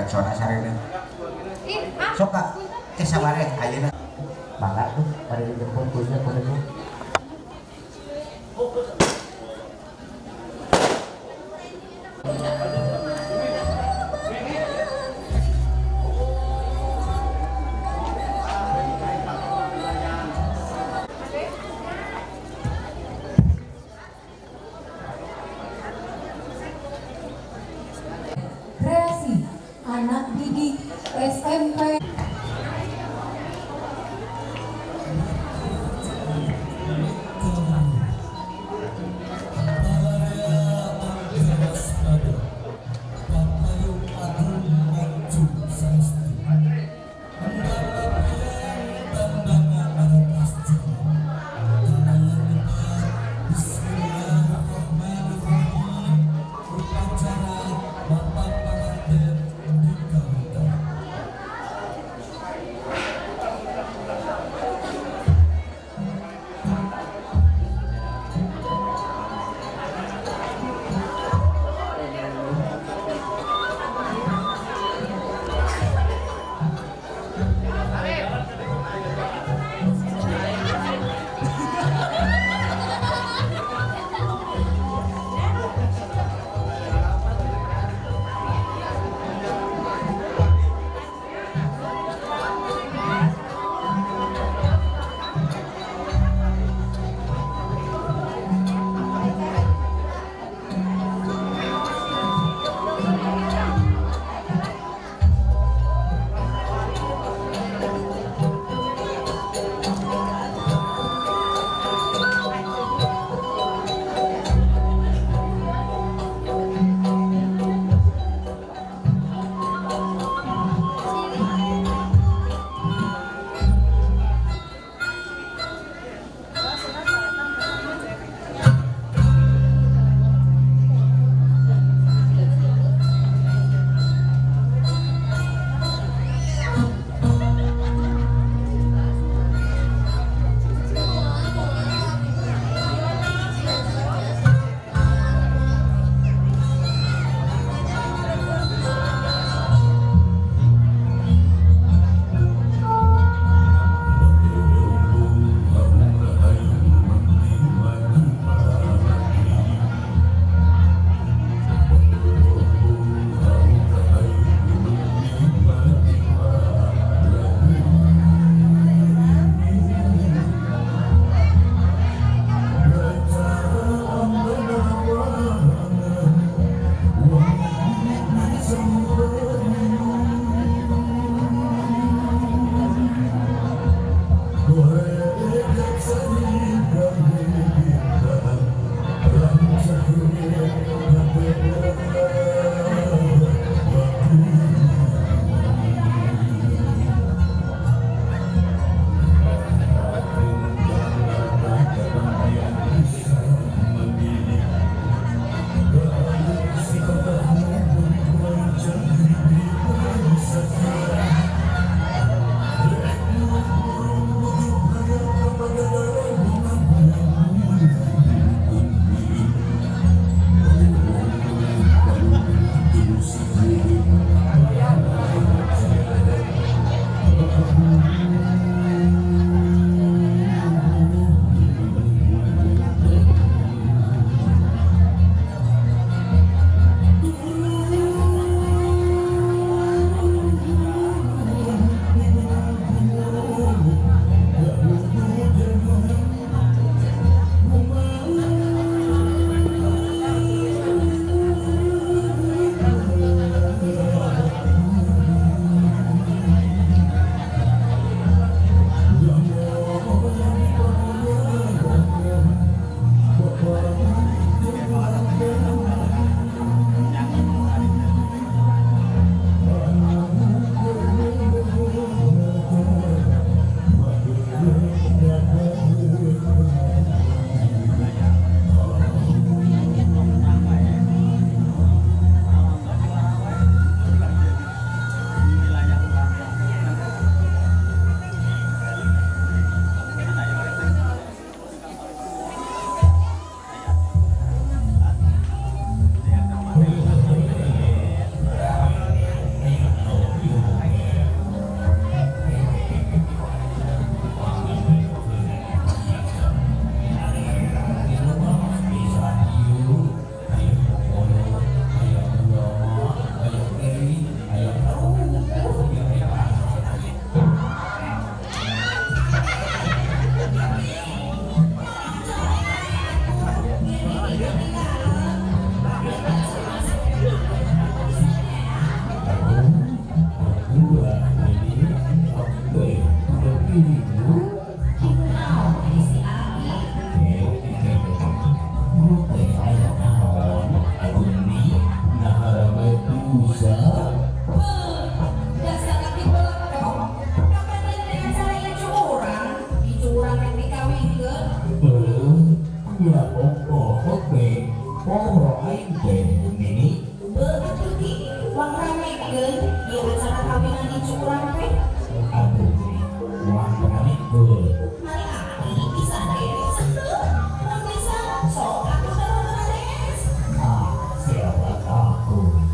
Rexona sareng. Ih, ah. Sok Kak, teh sabar ya ayeuna. Mangga tuh, mari dijemput kuenya kuenya. Kreasi anak didik SMP. Diramikeun ieu acara kawinan incu urang teh. Aduh, moal diramikeun. Mani aki bisa beres henteu? Mun bisa, sok atuh beres. Ah, siapa takut.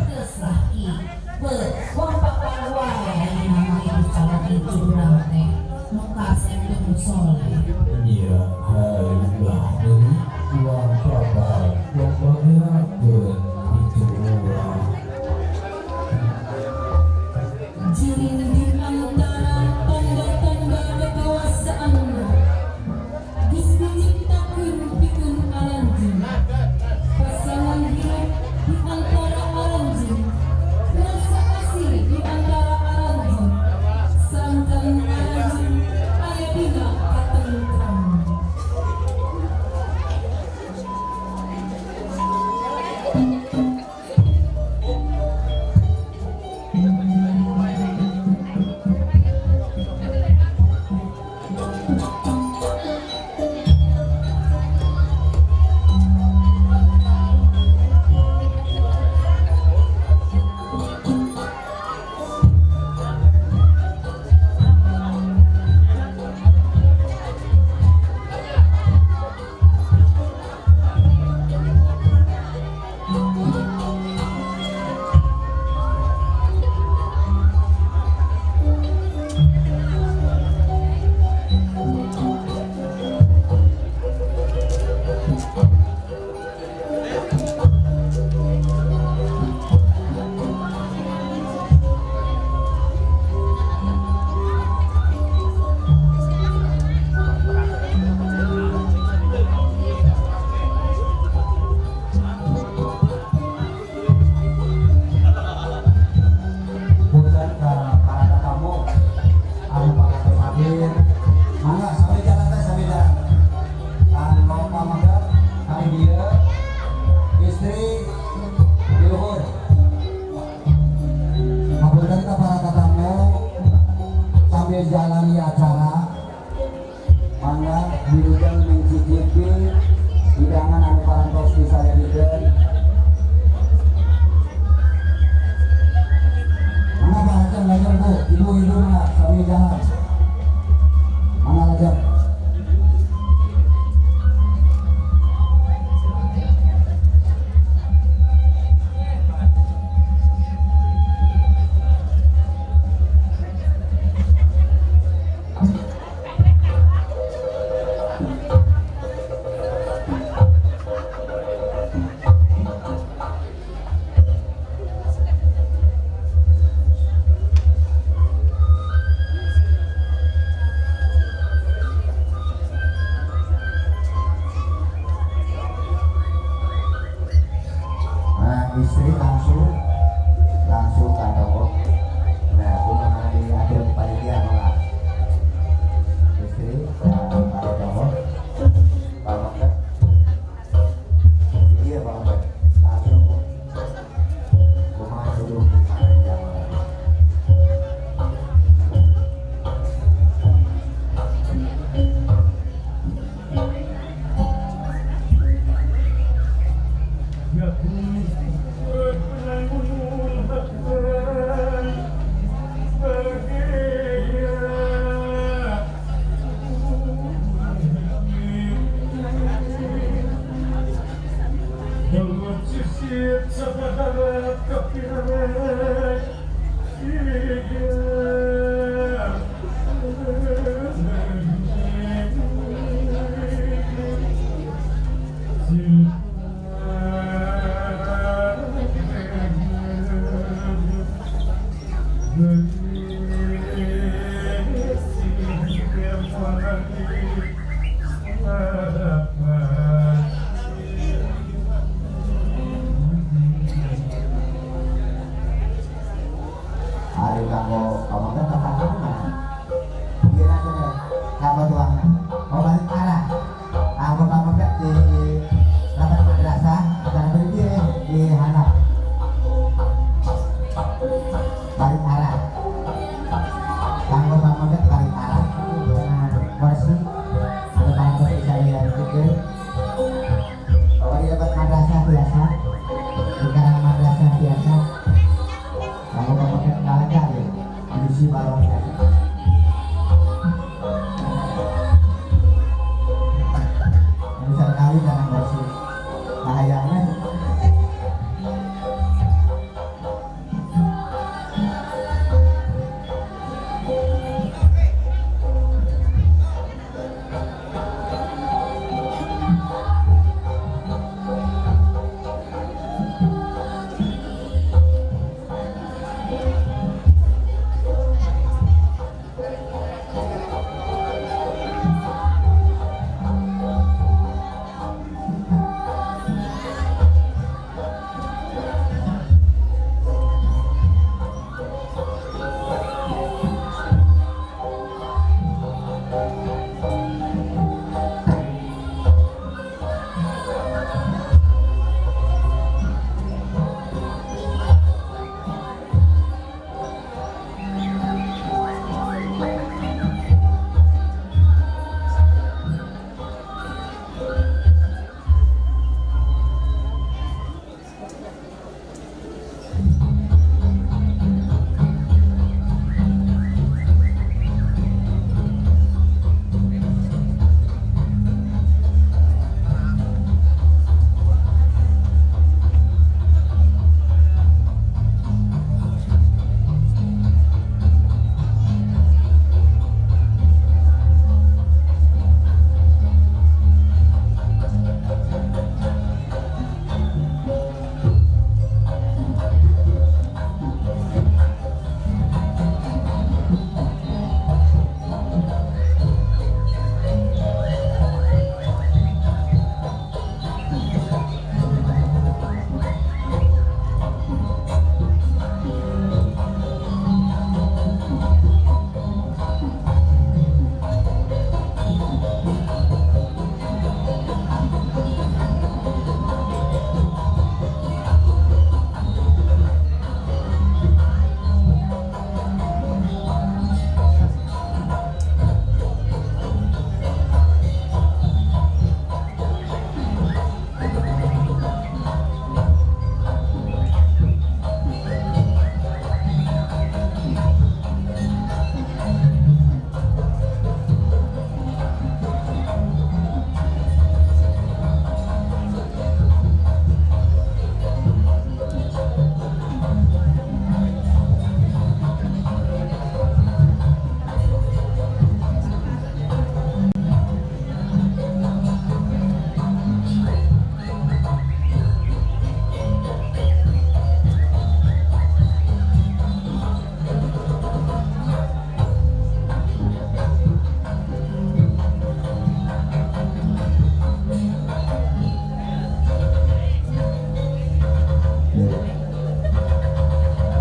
Geus lah ki. Beuh, wong papan wae ayeuna mah ieu calon incu urang teh. Nu kasep jeung nu soleh. Iya, harulah deui uang papan wong bagerakeun incu urang. Jering di antara tanda-tanda kedewasaan geus diciptakeun pikeun aranjeun. Pasangan hirup di antara aranjeun, rasa kasih di antara aranjeun, sangkan aranjeun aya dina katentraman. Punten ka para tamu anu parantos hadir. Mangga sami jalan teh, sami jalan. Anu pamegah kali dieu istri di luhur. Hapunten ka para tatamu, sambil jalani acara mangga wilujeng mencicipi hidangan anu parantos disayagikeun. Mangga Pak Hakim, lajeng Bu, ibu-ibu mangga sambil jalan. Apa tuangna? Oh balik arah. Kanggo pameget di lapan madrasah antara beri di handap. Balik arah. Kanggo pameget balik arah. Nah, kursi anu parantos disadiakeun. Bahwa di dapat madrasah biasa, di karang madrasah biasa. Kanggo pameget ngalaga ya, diisi balong biasa. Bisa kali karang kursi. Bahayanya.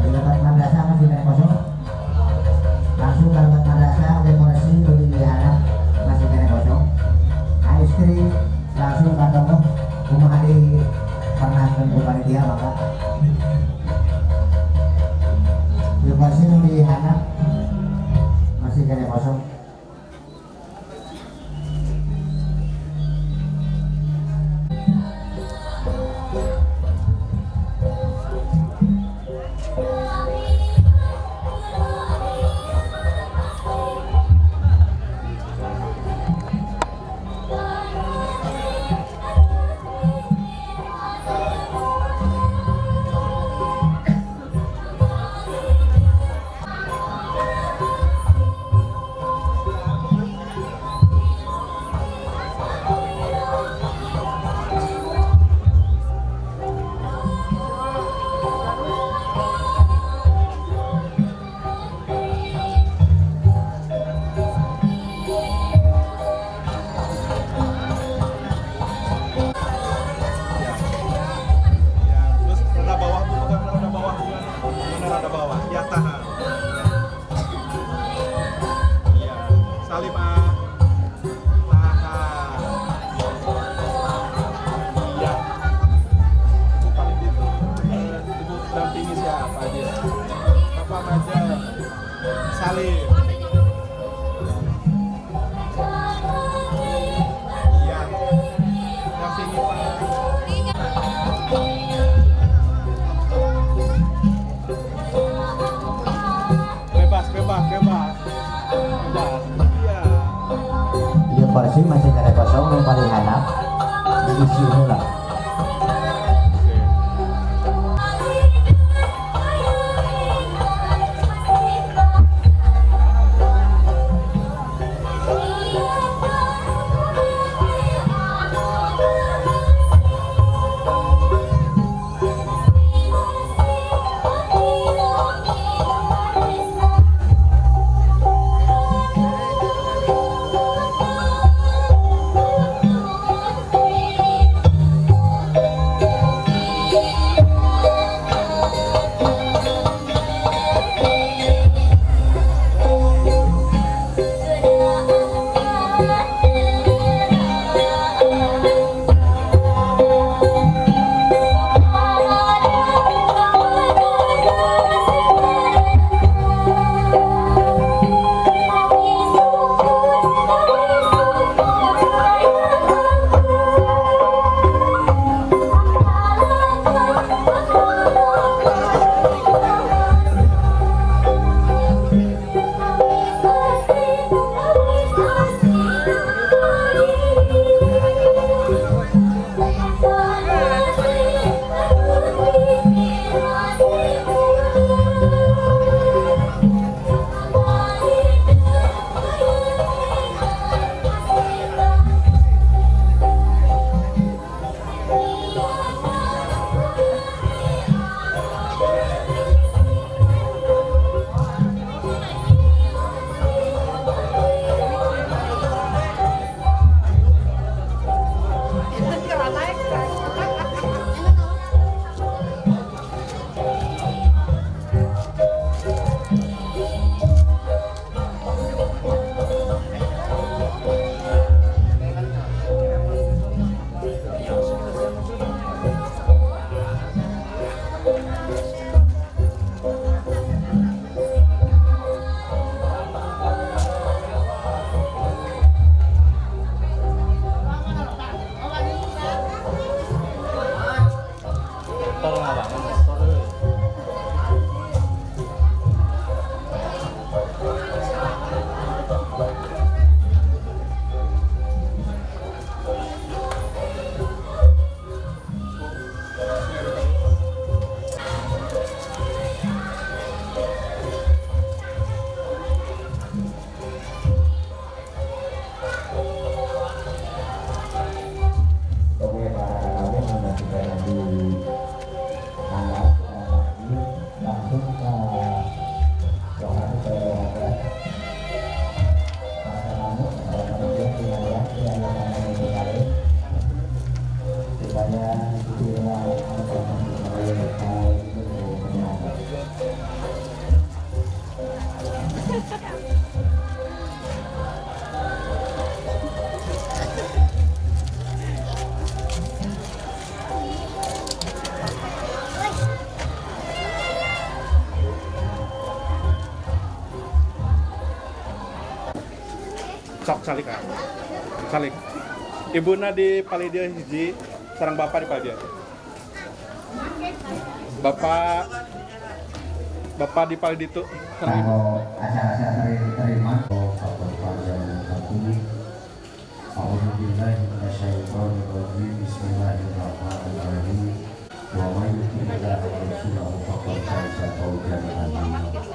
Di tempat madrasah masih banyak kosong. Langsung ke tempat madrasah dekorasi lebih diharap masih banyak kosong. Nah, istri langsung ke toko kumaha di pernah ke panitia maka dekorasi nu diharap masih banyak kosong. Ya, tahan. Ya, salim ah. Kursi masih ada kosong yang paling handap diisi heula. Oke, para kawin sudah di alat langsung ke lokasi saya. Para tamu, para tamu yang supaya Sok salik ah. Salik. Ibuna di Palidia hiji, sareng bapak di Palidia. Bapak Bapak di Paliditu sareng ibu. Kalau acara-acara terima. Bismillahirrahmanirrahim. Wa may yuti'illah wa rasulahu faqad faza fawzan 'azima.